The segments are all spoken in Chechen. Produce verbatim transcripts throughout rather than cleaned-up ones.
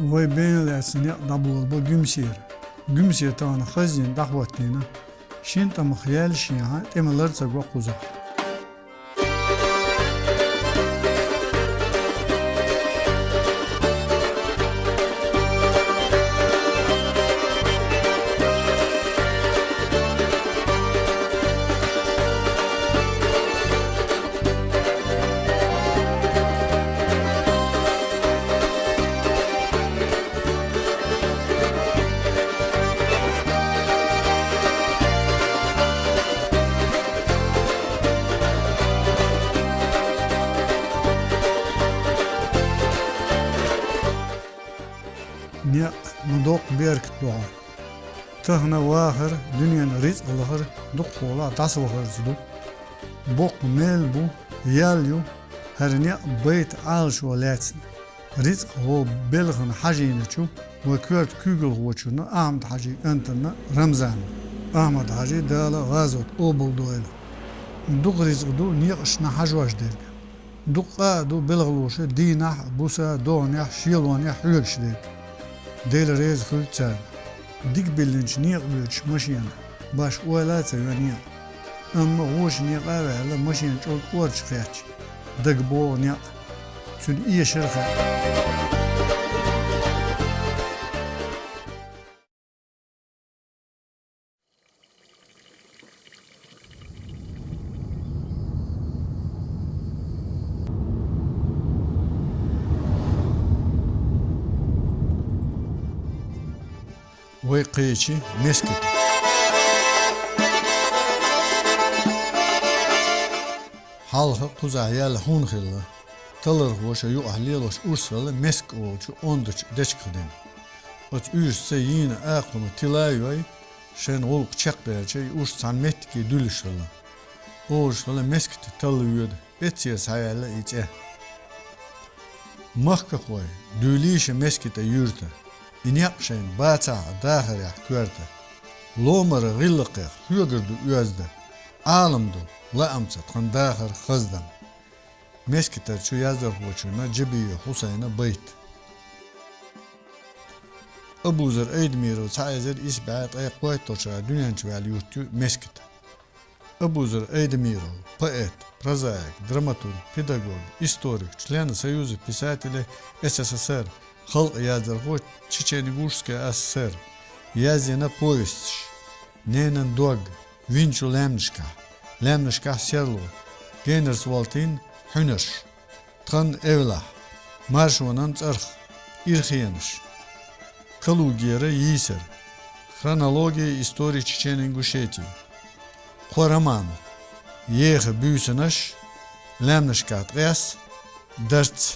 Вай бен лаьцна некъ дӀаболабо Гуьмсера. Гуьмсе тахана хазийна дӀахӀоттийна. Шин тӀамах яьлла шен хьа тӀема лар ца го кхузахь. Некъ ма доккха беркат ду хьа. Тахана вахар, дуьненан рицкъ лахар дукхахьолахь дӀасавахарца ду. Боккха мел бу, ял ю хӀара некъ байта Ӏалашо лаьцна. РицкъхӀо белхана Хьажийначу ва коьрта куьйгалхочунна Ахьмад-Хьажий кӀантана Рамзанна. Ахьмад-Хьажий, Дала гӀазот къобалдойла. Дукха рицкъ ду некъашна хьажош дерг. Дукха а ду белхалоша дийнахь, буса, догӀанехь, шелонехь хьоьгуш дерг. Дела реза хуьлда царна. Дика биллинчу некъа боьдуш машена, баш ойла а ца йо некъа. Амма вочу некъа а ваьлла, машена чӀогӀа кӀордаш кхетча, дага богӀу некъ. Цуьнан эшар хаьа. Вай кхечи Мескита. Хьалха кхузахь яьлла хьуна хилла. Талархоша юкъахь лелош урс хилла Меск олучу ондачу дечигах дина. Оцу уьйрашца йийна акхума тила а йой, шайн гӀуллакх чекхбаьлча, и урс цхьана меттиге дуьллуш хилла. Олуш хилла, Мескита талла воьду, эццера схьаяьлла и цӀе. Махкахой, дуьйлийша Мескита юьрта, и некъ шайна бацахь а дахарехь коьрта. Ломара гӀиллакхех хьоьгур ду оьзда, Ӏалам ду лаамца тхан дахар хаздан. Мескитарчу яздархочунна Джабиев Хьусайна байт. Абузар Айдамиров цхьа эзар исс бӀе ткъе кхойтталгӀачу шарахь дуьнен чу ваьлла юрт ю Мескита. Абузар Айдамиров, поэт, прозаик, драматург, педагог, историк, член Союза писателей СССР, халкъан яздархо Чечено-Ингушской АССР, язйина повесташ: «Ненан дог», «Винчу лаьмнашкахь», «Лаьмнашкахь серло», «Генарс волтийна хьуьнарш», «Тхан эвлахь», «Маршонан цӀарах», «Ирхенаш», «Калугера йийсар», «Хронология истории Чечено-Ингушетии», «Кхо роман», «Еха буьйсанаш», «Лаьмнашкахь ткъес», «Дарц».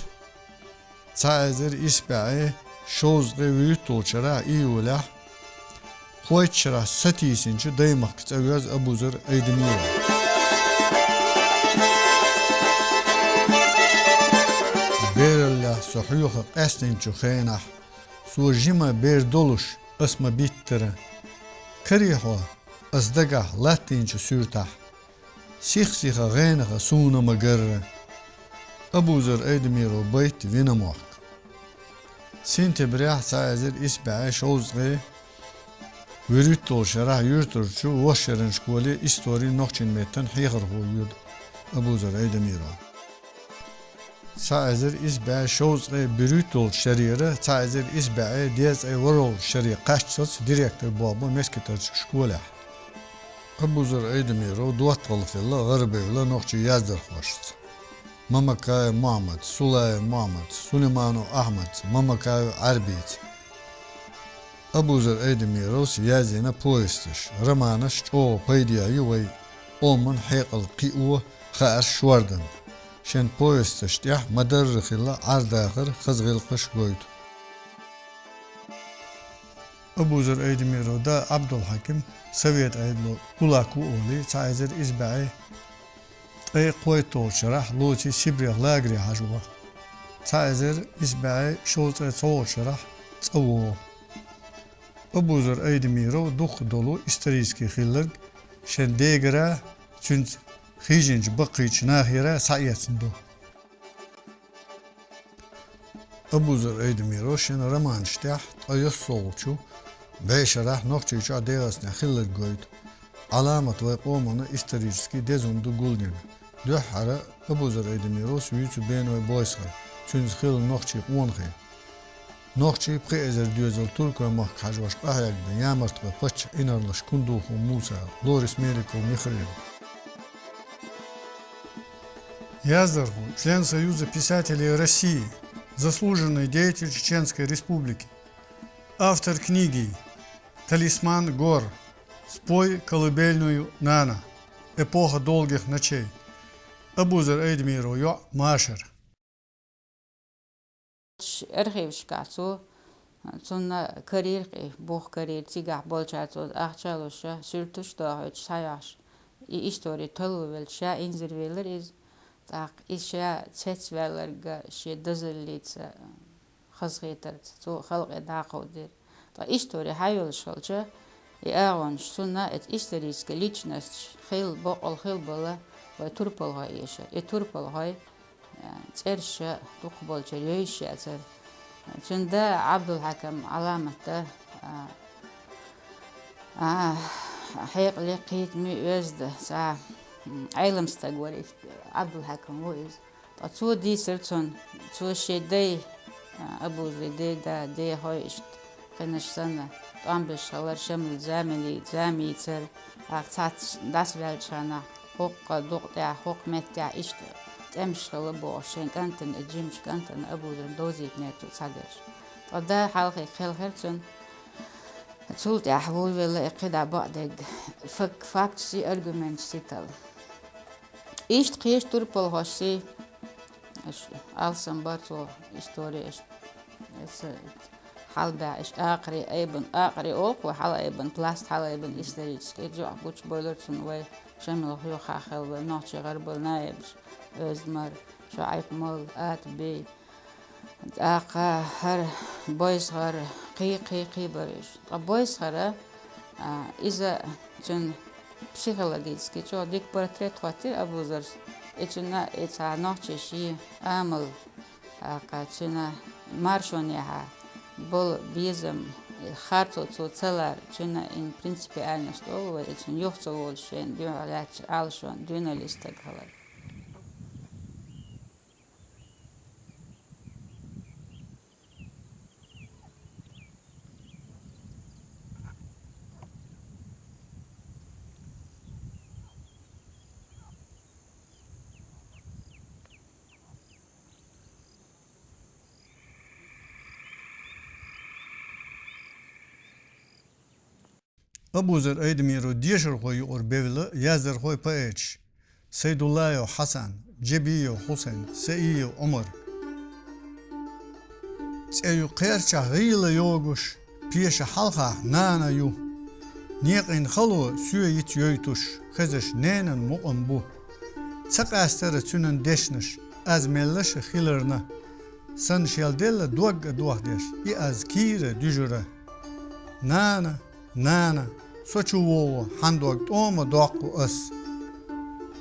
Цхьа эзар исс бӀе шовзткъе вуьрхӀитталгӀачу шарахь июлехь кхойтталгӀачу шарахь сатийсинчу даймахка цӀа воьрзу Абузар Айдамиров. Бераллехь со хьоьху къаьстинчу хенахь, со жима бер долуш ас ма биттара. Карий хьо ас дагахь латтийначу суьртахь, сих-сиха гӀенаха суна ма гарра. Абузар Айдамиров, байт, «Вина мохк». Сентябрехь цхьа эзар исс бӀе шовзткъе вуьрхӀитталгӀачу шарахь юьртарчу Вошшеран школе историн, нохчийн меттан хьехархо воьду Абузар Айдамиров. Цхьа эзар исс бӀе шовзткъе буьрхӀитталгӀачу шарера цхьа эзар исс бӀе дезткъе ворхӀалгӀачу шаре кхаччалц директор болх бо Мескитарчу школехь. Абузар Айдамиров доттагӀалла хилла гӀарабевлла нохчийн яздархошца: Мамакаев Мохьмадца, Сулаев Мохьмадца, Сулейманов Ахьмадца, Мамакаев Ӏаьрбица. Абузар Айдамировс язйина повесташ, романаш чӀогӀа пайдехь ю вай къоман хьекъал кхио, хаарш шордан. Шен повесташ тӀехь ма-дарра хилла Ӏар-дахар, хаза гӀиллакхаш гойту. Абузар Айдамиров да Ӏабдулхьаким, Совет Ӏедало кулак ву олий, цхьа эзар исс бӀе ткъе кхойтталгӀачу шарахь лоций Сибрех лагере хьажа вахна. Цхьа эзар исс бӀе шовзткъе цхьолгӀачу шарахь цӀа вогӀу. Абузар Айдамиров дукхах долу исторически хилларг шен дегара, цуьнца хьийжинчу баккхийчу нахера схьаэцна ду. Абузар Айдамиров шен романаш тӀехь ткъе ялхлагӀчу бӀешарахь Нохчийчохь ДегӀастанехь хилларг гойту. Ӏаламат вай къомана исторически дезун ду гулдина. Дуьххьара Абузар Айдамировс вуьйцу Беной Бойсхар, цуьнца хилла нохчийн къонахий. Нохчий пхи эзар доьзал туркойн махка хьажош къахьегна, ямарта вай паччахь инарлаш Кундухов Муса, Лорис Меликов Михаил. Яздархо, член Союза писателей России, заслуженный деятель Чеченской Республики. Автор книги «Талисман гор», «Спой колыбельную, Нана», «Эпоха долгих ночей». Абузар Айдамиров йоӀ Машар. Архивашкахь цо, цунна карийра кхин, бух карийра, цигахь болчара цо ахча а луш, суьрташ а дохуьйтуш, схьайохьуш, и истори талла велча, ша инзарвелира иза. ТӀаккха иза ша цецваьлларг шен дозаллица, хазахетарца цо халкъе дӀакховдийра. Ткъа истори хьайолуш хилча, и агӀонаш цунна, эца историческая личносташ хилла, баккъал хилла бала, вай турпалхой эшар. И турпалхой, а, цӀераш дукхахболчара йовзаш яцара. Цуьнан да Ӏабдулхьакам Ӏаламат да, а, а, хьекъале кхетаме оьзда, цхьа, м, Ӏелам стаг вара, иштта Ӏабдулхьакам ву иза. Ткъа цо дийцира цунна, цо шен дай, а, Абузаран дай, да, дехой иштта кхинаш санна, тӀом беш хилар, Шамил замели, замийцар, тӀаккха цхьацца дӀасаваьллачу хенахь, хӀокху дукъа тӀехь, хӀокху меттехь иштта тӀемаш хилла бохуш, шен кӀантана, и жимачу кӀантана Абузарна довзийтинера цо цхьадерш. Ткъа да хьалхе кхелхира цуьнан, цул тӀаьхьа вуьйвелла и кхидӀа бакъдерг фак-, факташций, аргументашций талла. Иштта кхечу турпалхошций, аша алсам бара цо истори, аша, аша хьалабаьхьа, аша акхаре айбан, акхаре олу вай хьалаайбан, пласт хьалаайбан исторический, иза юкъа гучубевлира цунна вай Шамилах юххехь хилла, вай нохчийн гӀарабал наибаш, Оьзда-Мар, ШоӀайп-молла, Ата-Бий. ТӀаккха хӀара Бойсхар, кхин, кхин, кхин бара уьш. Ткъа Бойсхара, а, иза цуьнан психологически чӀогӀа дика портрет хӀоттийра Абузарс. И цуьнан, и цхьа нохчийн шен амал, тӀаккха цуьнан маршонехьа болу безам, харцо цо ца лар, цуьнан и принципиальность олу вай, и цуьнан юха ца волуш шена дуьхьал лаьттачу Ӏалашонна дуьйна листаг хилар. Абузар Айдамиров дешархой юкъара бевлла яздархой, поэташ: Сайдуллаев Хьасан, Джебиев Хьусайн, Саиев Ӏумар. ЦӀе ю кхерчахь гӀийла йогуш, пеша хьалхахь нана ю. Некъийн хало соьца йойтуш, хезаш ненан мукъам бу. Ца къаьстара цуьнан дешнаш, аз меллаша хиларна. Сан шел делла дог а дохдеш, и аз кийра дуьжура. Нана, нана, со чу вогӀу, хьан дог тӀома доккху ас.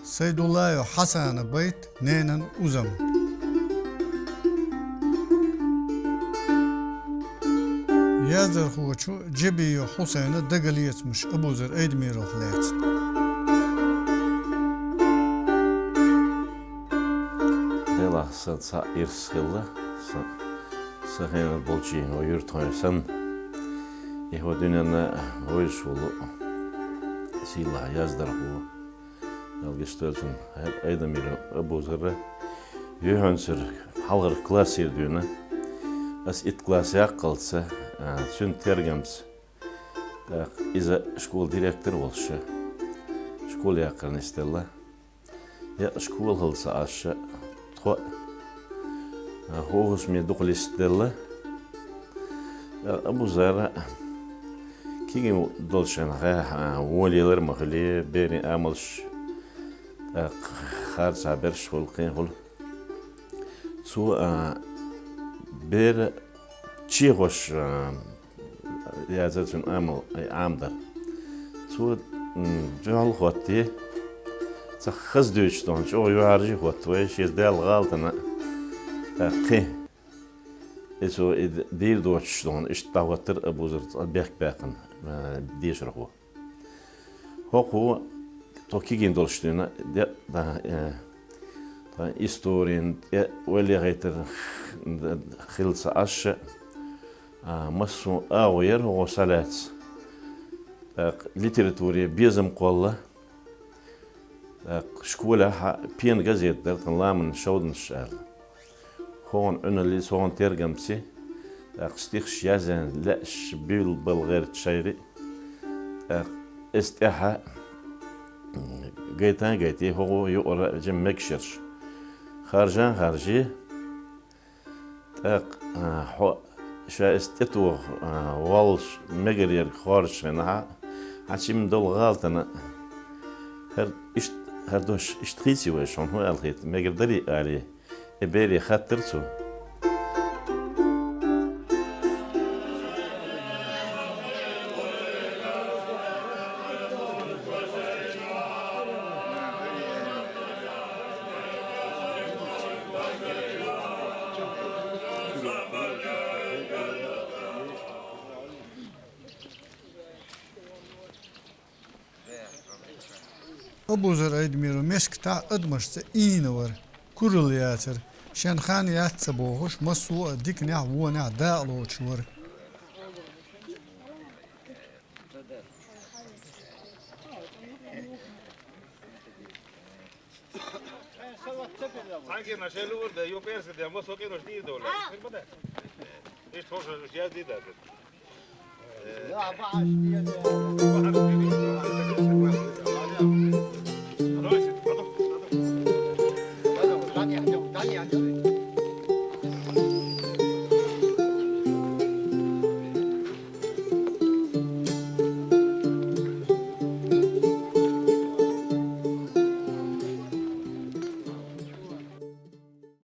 Сайдуллаев Хьасана байт, «Ненан узам». Яздархочу Джебиев Хьусайна дагалецамаш Абузар Айдамировх лаьцна. Делахь сан цхьаъ ирс хилла, сан Сан хенара болчийн вай юьртахой санна, и хӀо дуьненна вевзаш волу сийлахь яздархо, Дала гечдойла цунна, хӀара Айдамиров Абузара, юьхьанцара хьалхара классера дуьйна, ас итт класс яккхалца, а, цуьнан тергамца, тӀаккха иза школан директор волуш, школа яккхар нисделла. Я школа хала ца Ӏаш, тхо а, хӀусаме дукха листделла. Абузара кегий долчу хенахь, а, вон лелар а ма хили, берийн амалш, тӀаккха харцахь берш хуьлу, кхин хуьлу. Цо, а, бер чехош, а, яцара цуьнан амал, ай, Ӏамадар. Цо, м, дуьхьал хӀоттий, цхьа хаза дуьйцуш долу чӀогӀа юьхьӀаьржа хӀоттавой, шен Далла гӀалатана, а, кхин. И цо и д-, дийр доцуш дохна, иштта дӀахӀоттар Абузар цкъа бехк баьккхина, э, дешархо. ХӀокхо тхо кегийна долуш дуьйна, де, да, э, тхан историн тӀе ойла яхийтар д-, хилла ца Ӏаш, а, массо а агӀо яра хӀокхо схьалаьцна. ТӀаккха литературе безам кхолла. ТӀаккха школехь пена газета дара тхан «Ламанан шовданаш» аьлла. ХӀокхун Ӏуьналлица, хӀокхун тергамца, тӀаккха стихаш язъян лаьаш билбала гӀерташ шайри. ТӀаккха иза тӀаьхьа, м, гайта а гайти, хӀокхо юкъара а жима мегаш яраш. Харжа а харжи, тӀаккха, а, хьо ша иза тӀетоха, а, воллуш мегар ерг хоржуш хенахь, хьан чимма долу гӀалатана, хӀара иштта, хӀара дош иштта хийций вайша, хьуна хӀун аьлла хийтта, мегар дарий алий, и бере хаттар цо. Абузар Айдамиров мискачу адамашца ийна вара, куралла яцара, шен хан яц ца бохуш, массо а диканехь а, вонехь а дакъалоцуш вара.